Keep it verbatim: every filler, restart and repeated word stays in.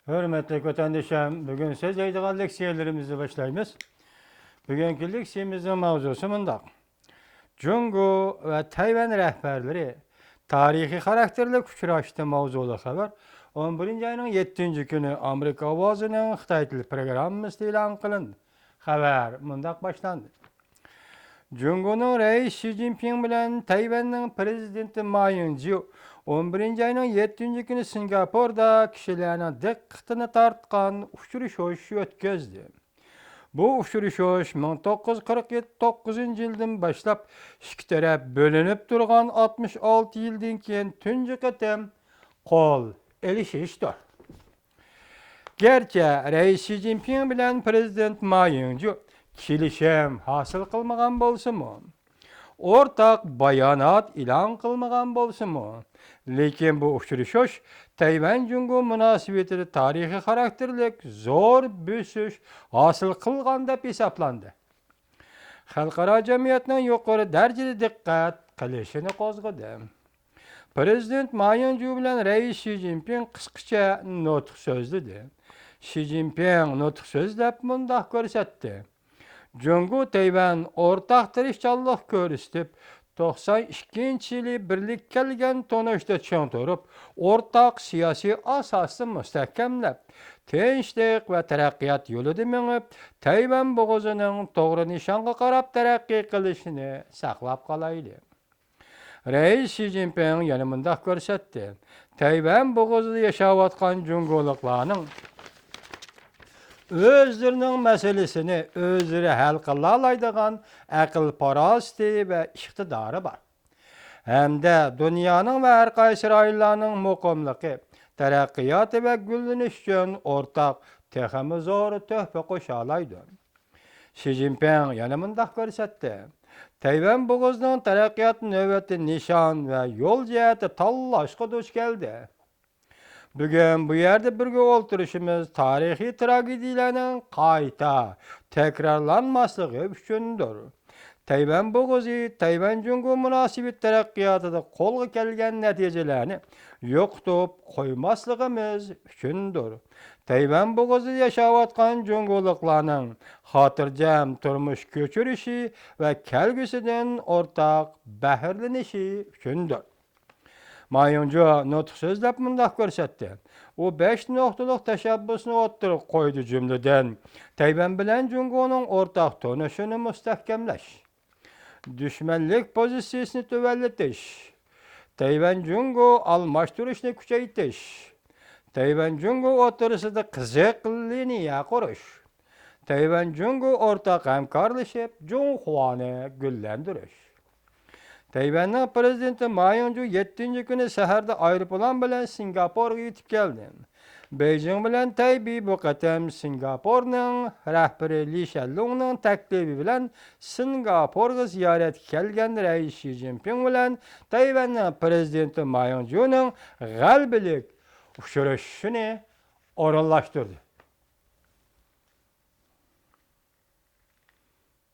ھۆرمەتلىك ۋەتەندىشىم، بۈگۈن سۆزلەيدىغان لېكسىيەلىرىمىزنى باشلايمىز. بۈگۈنكى لېكسىيىمىزنىڭ ماۋزۇسى مۇنداق: جۇڭگو ۋە تەيۋەن رەھبەرلىرى تارىخىي خاراكتېرلىك ئۇچراشتى ماۋزۇلۇق خەۋەر ئون بىرىنچى ئاينىڭ يەتتىنچى كۈنى ئامېرىكا ئاۋازىنىڭ خىتاي تىل پروگراممىسىدا ئېلان قىلىندى. خەۋەر مۇنداق باشلاندى. جۇڭگونىڭ رەئىسى شى جىنپىڭ بىلەن تەيۋەننىڭ پىرېزىدېنتى ما يىڭجيۇ ئون بىرىنچى ئاينىڭ يەتتىنچى كۈنى سىنگاپوردا كىشىلەرنىڭ دىققىتىنى تارتقان ئۇچرىشىش ئۆتكۈزدى. بۇ ئۇچرىشىش مىڭ توققۇز يۈز قىرىق توققۇزىنچى يىلدىن باشلاپ ئىككى تەرەپ بۆلۈنۈپ تۇرغان ئاتمىش ئالتە يىلدىن كېيىن تۇنجى قېتىم قول ئېلىشىشتۇر. گەرچە رەئىس شى جىنپىڭ بىلەن پىرېزىدېنت ما يىڭجيۇ كېلىشىم ھاسىل قىلمىغان بولسىمۇ، ئورتاق بايانات ئېلان قىلمىغان بولسىمۇ، لېكىن بۇ ئۇچرىشىش تەيۋەن جۇڭگو مۇناسىۋىتىدە تارىخىي خاراكتېرلىك زور بۆسۈش ھاسىل قىلغان دەپ ھېسابلاندى. خەلقئارا جەمئىيەتنىڭ يۇقىرى دەرىجىدە دىققەت قىلىشىنى قوزغىدى. پىرېزىدېنت ما يىڭجيۇ بىلەن رەئىس شى جىنپىڭ قىسقىچە نۇتۇق سۆزلىدى. شى جىنپىڭ نۇتۇق سۆزلەپ مۇنداق كۆرسەتتى: جۇڭگو تەيۋەن ئورتاق تىرىشچانلىق كۆرسىتىپ، توقسان ئىككىنچى يىلى بىرلىككە كەلگەن تونۇشتا چىڭ تۇرۇپ، ئورتاق سىياسىي ئاساسنى مۇستەھكەملەپ، تىنچلىق ۋە تەرەققىيات يولىدا مېڭىپ، تەيۋەن بوغۇزىنىڭ توغرا نىشانغا قاراپ تەرەققىي قىلىشىنى ساقلاپ قالايلى. رەئىس شى جىنپىڭ يەنە مۇنداق كۆرسەتتى: تەيۋەن بوغۇزىدا ياشاۋاتقان جۇڭگولۇقلارنىڭ ئۆزلىرىنىڭ مەسىلىسىنى ئۆزلىرى ھەل قىلالايدىغان ئەقىل-پاراسىتى ۋە ئىقتىدارى بار. ھەمدە دۇنيانىڭ ۋە ھەر قايسى رايونلارنىڭ مۇقىملىقى، تەرەققىياتى ۋە گۈللىنىشى ئۈچۈن ئورتاق تېخىمۇ زور تۆھپە قوشالايدۇ. شى جىنپىڭ يەنە مۇنداق كۆرسەتتى: تەيۋەن بوغۇزىنىڭ تەرەققىيات نۆۋەتتە نىشان ۋە يول جەھەتتە تاللاشقا دۇچ كەلدى. بۈگۈن بۇ يەردە بىرگە ئولتۇرۇشىمىز تارىخىي تراگېدىيەلەرنىڭ قايتا تەكرارلانماسلىقى ئۈچۈندۇر. تەيۋەن بوغۇزى، تەيۋەن جۇڭگو مۇناسىۋىتى تەرەققىياتىدا قولغا كەلگەن نەتىجىلەرنى يوقىتىپ قويماسلىقىمىز ئۈچۈندۇر. تەيۋەن بوغۇزىدا ياشاۋاتقان جۇڭگولۇقلارنىڭ خاتىرجەم تۇرمۇش كۆچۈرۈشى ۋە كەلگۈسىدىن ئورتاق بەھرىلىنىشى ئۈچۈندۇر. ما يىڭجيۇ نۇتۇق سۆزلەپ مۇنداق كۆرسەتتى. ئۇ بەش نۇقتىلىق تەشەببۇسنى ئوتتۇرىغا قويدى، جۈملىدىن، تەيۋەن بىلەن جۇڭگونىڭ ئورتاق تونۇشىنى مۇستەھكەملەش، دۈشمەنلىك پوزىتسىيىسىنى تۆۋەنلىتىش، تەيۋەن جۇڭگو ئالماشتۇرۇشنى كۈچەيتىش، تەيۋەن جۇڭگو ئوتتۇرىسىدا قىزىق لىنىيە قۇرۇش، تەيۋەن جۇڭگو ئورتاق ھەمكارلىشىپ جۇڭخۇانى گۈللەندۈرۈش. تەيۋەننىڭ پىرېزىدېنتى ما يىڭجۇ يەتتىنچى كۈنى سەھەردە ئايروپىلان بىلەن سىنگاپورغا يېتىپ كەلدى. بېيجىڭ بىلەن تەيبېي بۇ قېتىم سىنگاپورنىڭ رەھبىرى لى شەنلۇڭنىڭ تەكلىپى بىلەن سىنگاپورغا زىيارەتكە كەلگەن رەئىس شى جىنپىڭ بىلەن تەيۋەننىڭ پىرېزىدېنتى ما يىڭجۇنىڭ غەلىبىلىك ئۇچرىشىشىنى ئورۇنلاشتۇردى.